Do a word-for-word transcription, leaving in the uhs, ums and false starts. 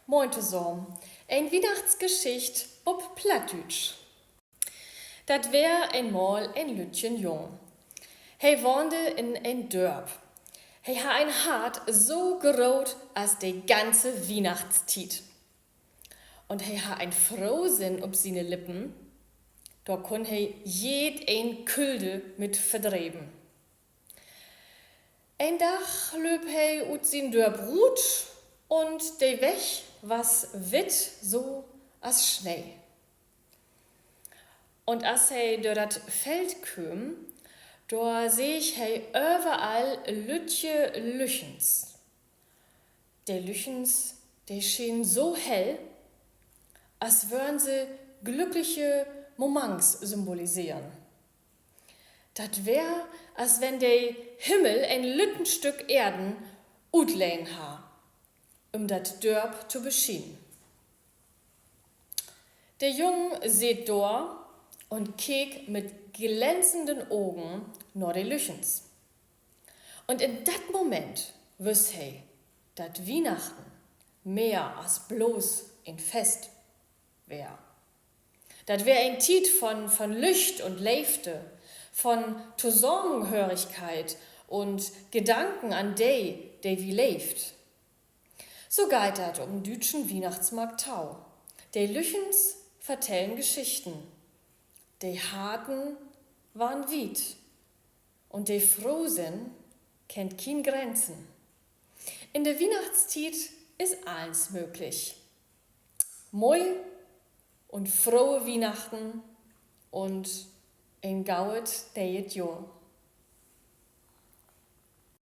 Moin tosamen. En Wiehnachtsgeschicht op Plattdüütsch. Dat weer eenmal en lüttjen Jung. He wahnde in en Dörp. He harr en Hart so groot as de ganze Wiehnachtstiet. Un he harr en Frohsinn op siene Lippen, dor kunn he jedeen Külde mit verdrieven. Een Dag lööp he ut sien Dörp rut un de Weg was witt so as Snee. Un as he dör dat Feld kööm, dor seeg he överall lüttje Lüchens. De Lüchens, de schenen so hell, as wörrn se glückliche Moments symboliseren. Dat weer, as wenn de Himmel en lütten Stück Eerden utlehnt harr, üm dat Dörp to beschienen. De Jung seet dor un keek mit glänzenden Ogen na de Lüchens. Un in dat Moment wüss he, dat Wiehnachten mehr as blots en Fest weer. Dat weer en Tiet von, von Lücht un Leevde, von Tosamenhörigkeit un Gedanken an de, de wi leevt. So geiht dat op en düütschen Wiehnachtsmarkt tau. De Lüchens vertellen Geschichten. De Harten warrn wiet. Un de Frohsinn kennt kien Grenzen. In de Wiehnachtstiet is allens mööglich. Moie un frohe Wiehnachten un en godet nee'et Johr.